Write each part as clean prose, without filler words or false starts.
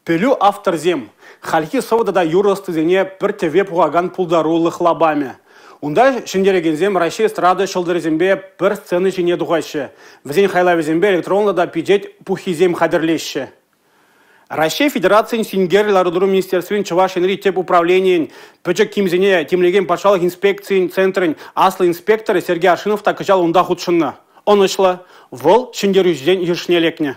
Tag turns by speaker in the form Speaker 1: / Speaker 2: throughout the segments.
Speaker 1: Пӗлӳ авторсем – хальхи сӑвӑ тата юрӑ ӑстисене пӗр тӗвве пухакан пултарулӑх лапамӗ. Унта ҫӗнтерекенсем Раҫҫей эстрада ҫӑлтӑрӗсемпе пӗр сцена ҫине тухаҫҫӗ, вӗсен хайлавӗсемпе электронлӑ тата пичет пуххисем хатӗрлеҫҫӗ. Раҫҫей Федерацийӗн синкерлӗ лару-тӑру министерствин Чӑваш Енри тӗп управленийӗн пӗчӗк кимӗсене тимлекен патшалӑх инспекцийӗн центрӗн аслӑ инспекторӗ Сергей Аршинов та кӑҫал унта хутшӑннӑ. Ӑнӑҫлӑ, вӑл ҫӗнтерӳҫӗсен йышне лекнӗ.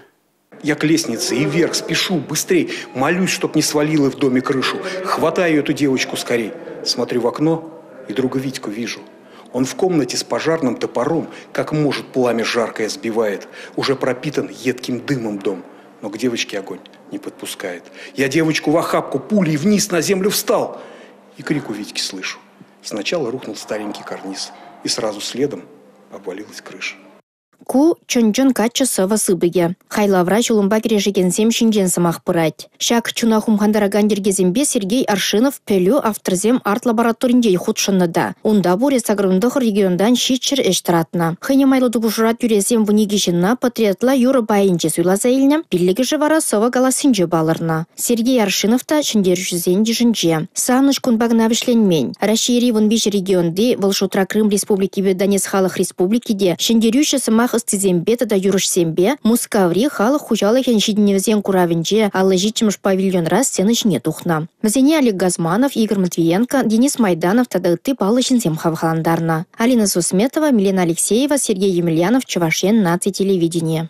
Speaker 2: Я к лестнице и вверх, спешу, быстрей, молюсь, чтоб не свалило в доме крышу. Хватаю эту девочку скорей. Смотрю в окно и друга Витьку вижу. Он в комнате с пожарным топором, как может, пламя жаркое сбивает. Уже пропитан едким дымом дом, но к девочке огонь не подпускает. Я девочку в охапку пулей вниз на землю встал. И крик у Витьки слышу. Сначала рухнул старенький карниз, и сразу следом обвалилась крыша.
Speaker 3: Ку «Чӑн-чӑн каччӑ» сӑвӑ сыпӑкӗ. Хайлавра ҫулӑмпа кӗрешекенсем ҫинчен сӑмах пырать. Ҫак чуна хумхантаракан йӗркесемпе Сергей Аршинов «Пӗлӳ. Авторсем» арт-лабораторинче хутшӑннӑ та. Унта пурӗ 89 регионтан 700 ӗҫ тӑратнӑ. Хӑйне майлӑ тупӑшура тӳресем 12 ҫынна патриотла юрӑ пайӗнче суйласа илнӗ, пиллӗкӗшӗ вара сӑвӑ калассинче палӑрнӑ. Сергей Аршинов та ҫӗнтерӳҫӗсен йышӗнче. Савӑнӑҫ кунпа кӑна вӗҫленмен. Раҫҫейри 13 регионти, вӑл шутра Крым Республикипе Донецк Халӑх Республики те ҫӗнтерӳҫӗ сӑмах ӑстисемпе тата юрӑҫсемпе Мускаври халӑх хуҫалӑхӗн ҫитӗнӗвӗсен куравӗнче 57-мӗш павильонра сцена ҫине тухнӑ. Вӗсене Олег Газманов, Игорь Матвиенко, Денис Майданов тата ытти паллӑ ҫынсем хавхалантарнӑ. Алина Сусметова, Милена Алексеева, Сергей Емельянов, Чӑваш Ен наци телевиденийӗ.